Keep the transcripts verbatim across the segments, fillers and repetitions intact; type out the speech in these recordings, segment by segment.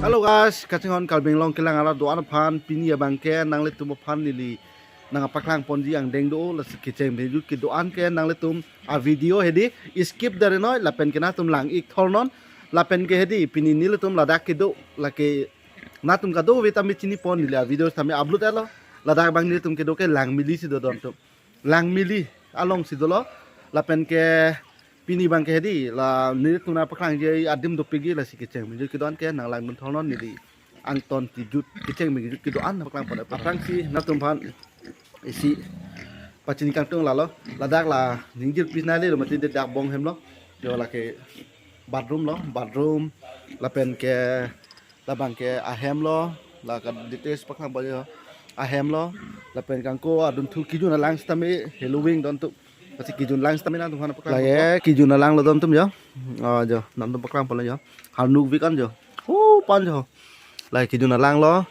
Hello guys, kachinghon Karbi Anglong kelang arat do-an aphan pini abangke nanglitum aphan neli nangpaklang ponji angdeng do, lasi kecheng mejut kedo-an ke nanglitum a video hedi skip dari noi lapen ke nangtum lang ik thornon lapen ke hedi pini nelitum ladak kedo lake nangtum kadokave tame chini pon neli a video tame upload etlo, ladak abang nelitum kedo ke Langmili si do dontum. Langmili along si dolo lapen ke pini abangke hedi la nelitum nangpaklangji adim dopikji lasi kecheng mejut kedo-an ke nanglang dun thornon neli angton kejut kecheng mejut kedo-an paklang pon aphrang si nangtum aphan isi pachini kangtung lalo ladak la ningjir pis nai lelo mati dak bong hem lo jo lake bathroom lo bathroom lapen ke labang ke ahem lo la ka details paklang pon jo ahem lo lapen kangko adunthu kejun alang sitame heloving dontum kasi kejun lang sitame nangtum aphan paklang lake kejun alang lo dontum jo oh jo nangtum paklang pon lo jo harnuk vikan jo oh pan jo la kejun alang lo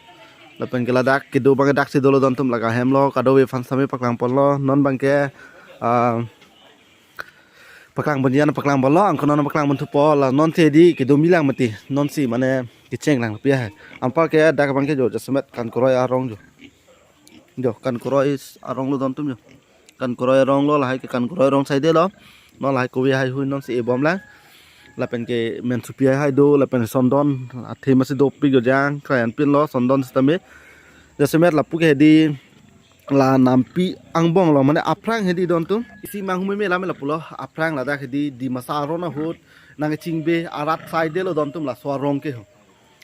lapen ke ladak kedo abang dak si dolo dontum lake ahem lo kadokave aphan sitame paklang pon lo non abangke ah, paklang ponji an paklang pon lo angko non paklang pon thupo la non si hedi kedo milang mati non si mane kecheng lang pi hai anparke dak abangke jo jasemet kankroi arong jo jo kankroi arong lo dontum jo kankroi arong lo lahai ke kankroi arong side lo non lahai kove hai hui non si ebom lang lapen ke mensupi hai do lapen sondon athe masi dopik jo jang krayan pin lo sondon sitame jasemet lapu ke hedi la nampi angbong lo mane aphrang hedi dontum isi manghumeme lame lapulo aphrang ladak hedi Dimasa aron ahut nangchingbe arat side lo dontum laso arong ke ho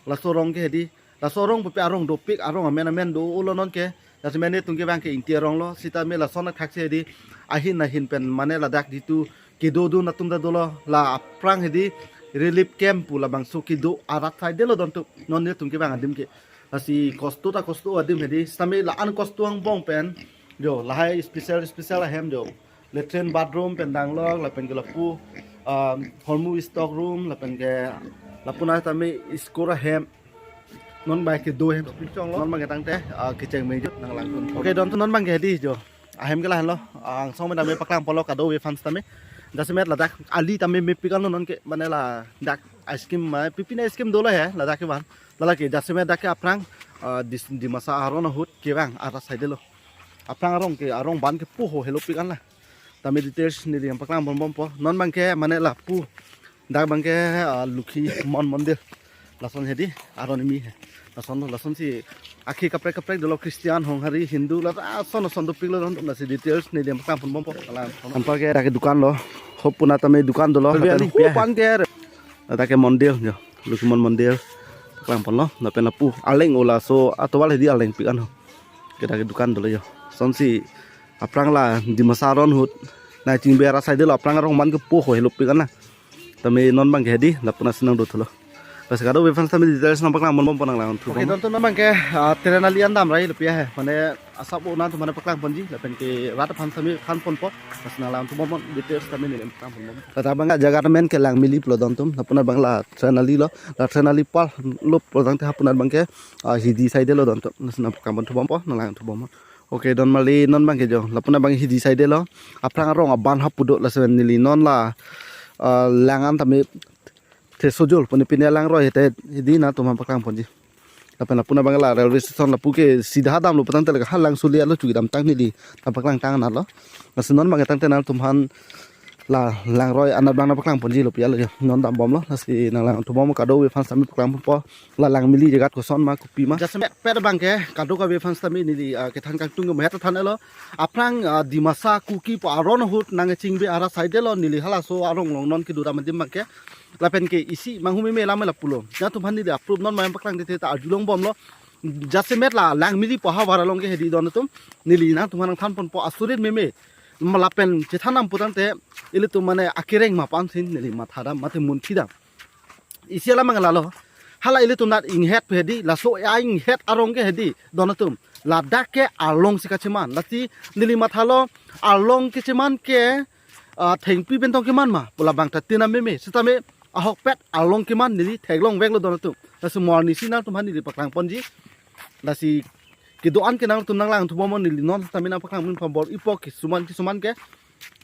laso arong ke hedi laso arong pupe arong dopik arong amen amen do ulo non ke jasemet nelitum ke abangke Ingti arong lo sitame lason athak si hedi ahin ahin pen mane ladak jitu kedo dun atum ta dolo la aphrang hedi relief camp pu labangso kedo arat side lo dontum non nelitum ke abang adim ke lasi kosto ta kosto adim hedi sitame la an kosto angbong pen jo lahai special special ahem jo latrine bathroom pen danglok lapen ke lapu um, hormu stock room lapen ke lapu na tame school ahem non abangke do hem non abangke tangte ah, kecheng mejut nanglang pon okay dontum non abangke hedi jo ahem ke lahenlo angsong me tame paklang pon lo kadokave aphan sitame jasemet ladak ali tame mepik an lo non ke mane ladak ice cream mane pipine ice cream dolo he ladak ke ban lala ke jasemet dak ke aphrang ah, dis- Dimasa aron ahut ke abang arat side lo aphrang arong ke arong ban ke puho helopik an la tame details neli nangpaklang pon bompo non abangke mane lapu dak abangke ah, Lokhi Mon mondir lason hedi aron imi he lason lason si akhi kaprek kaprek dolo Christian Honghari Hindu la ason ason dopik lo dontum lasi details neli nangpaklang pon bompo anparke dak ke dukan lo hopu na tame dukan dolo Tapi lapen ani hu pia he. Pan ke ladak ke mondir jo Lokhi Mon mondir paklang pon lo lapen lapu aleng ola so atovar hedi aleng pik an ho ke dak ke dukan dolo jo son si aphrang la Dimasa aron ahut nangchingbe arat side lo aphrang arong man ke puho helopik an la tame non abangke hedi lapu na si nangdo thulo bas kadokave aphan sitame details nangpaklang pon bompo nanglang thu okay dontum non abangke ah, train ali an damra lo pi hai mane asap ona tum mane paklang ponji lapen ke rat aphan sitame khan ponpo bas nanglang thu bompo details sitame neli nangpaklang pon bompo ladak abang jaga amen ke Langmili pulo dontum lapu na abang la train ali lo la train ali par lo pulo tangte hapu na abangke ah, hidi side lo dontum bas nangpaklang pon thu bompo nanglang thu bompo okay don mali non abangke jo lapu na abang hidi side lo aphrang arong aban hapu do laso neli non la ah, lang an tame the sojol puni pine langroi hete hedi nangtum aphan paklang ponji lapen lapu na abang la railway station lapu ke sidha damlo pu tangte la ha Langsoli arlo chukidam tang neli nangpaklang tang nalo lasi non abang tangte nangtum aphan la langroi anat abang nangpaklang ponji lo pi alo jo non dam bomlo lasi nanglang thu bom kadokave aphan sitame paklang ponpo la Langmili jagat koson ma kopi ma jasemet pet abangke kadokave aphan sitame neli ah, kethan kangtung ke mohet than elo aphrang ah, Dimasa Kuki pu aron ahut nangchingbe arat side lo neli halaso arong along non kedo dam adim abangke lapen ke isi manghumeme lame lapulo nangtum aphan neli approve non mayam paklang tete ta arjulong bomlo jasemet la Langmili pu ahavar along ke hedi dontum neli nangtum aphan nangthan ponpo asurit meme lapen chethan nam pu tangte ilitum mane akereng ma pan sin neli matha dam mate munthi dam isi alam mang lalo hala ilitum nat inghet pu hedi laso a inghet arong ke hedi dontum ladak ke arlong si kacheman lasi neli mathalo arlong kecheman ke ah, thengpi bentong keman ma pu labang ta tina meme sitame ahokpet arlong keman neli theklong veklo dontum lasi morning si nangtum aphan neli paklang ponji lasi kedo-an ke nangtum nanglang thu bomnon neli non sitame nangpaklang min pabor ipo kisuman kisuman ke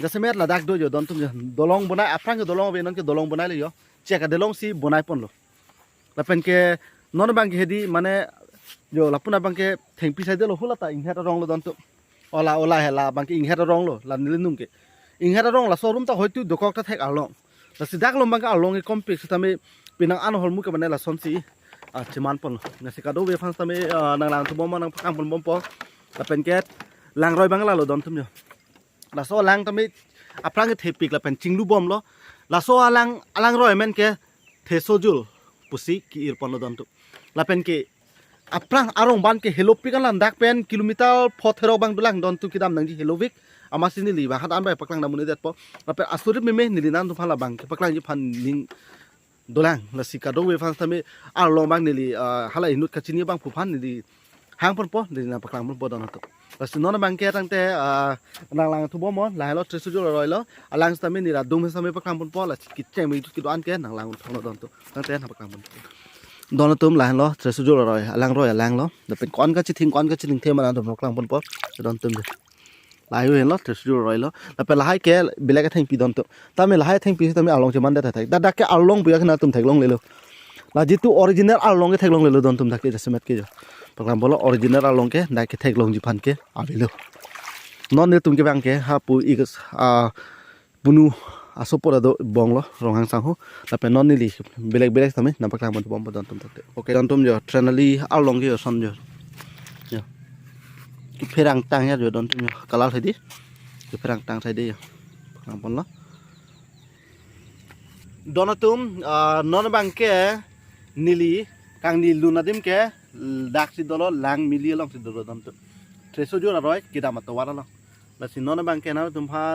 jasemet ladak do jo dontum jo dolong bonai aphrang ke dolong ave non ke dolong bonai lo jo chek adelong si bonai ponlo lapen ke Non abangke hedi mane, yo, lapu abangke thengpi saidelo, hula ta inghet arong lo dontum. Ola, ola hela abangke inghet arong lo, la neli nung ke. Inghet arong laso arum ta hoitu dokok ta thek arlong. Lasi dak lo abangke arlong ke kompik sitame penang an ahormu ke mane lasonsi, ah, cheman ponlo. Lasi kadokave aphan sitame, ah, nanglangthu bom, nangpaklang pon bompo. Lapen ke langroi abang lalo dontum yo. Laso alang tame aphrang ke thepik lapen chinglu bomlo. Laso alang, alangroi amen ke Thesojul pusi ki-ir ponlo dontum. Lapen ke aphrang arong abangke helopik an lang, dak pen kilometer pho therok abang dolang dontum, kedam nangji helopik. Amatsi neli bang hadak an bai paklang namun detpo. Lapen asurit meme neli nangtumphan labang kepaklangji aphan ning dolang. Lasi kadokave aphan sitame arlong abang neli, ah, hala inut kachini abangphu aphan neli hang ponpo, neli nangpaklang ponpo dontum. Lasi non abangke tangte, ah, nanglangthu bom, lahelo Thesojul aroi lo. Alang sitame neli adung sitame paklang ponpo, lasi kecheng me kedo-an ke nanglang thanglo dontum. Tangte nangpaklang ponpo. Dontum, lahelo Thesojul aroi, alangroi alang lo. Lapen ko-an kachithing, ko-an kachithing thema nangtum paklang ponpo dontum. Lahai henlo Thesojul aroi lo. Lapen lahai ke belek athengpi dontum. Tame lahai athengpi sitame arlong cheman det thek. Dak, dak ke arlong puya ke nangtum theklonglelo. La jitu original arlong ke theklonglelo dontum, dak ke jasemet ke jo. Paklang ponlo, original arlong ke dak ke theklongji aphan ke avelo. Non netum ke abangke hapu ikas, ah, punu asopo ado bonglo Ronghang sangho. Lapen non neli belek belek sitame nangpaklang pon bompo dontum tangte. Oke dontum jo, three neli arlong ke jo son jo. Jo. Kepherang tang ya jo dontum jo. Kalal hedi. Kepherang tang saide jo. Paklang ponlo. Dontum, ah, non abangke neli kangni lun adim ke daksi dolo, Langmili alongsi dolo dontum. Thesojul aroi kedam atovar along. Lasi non abangke nangtumphan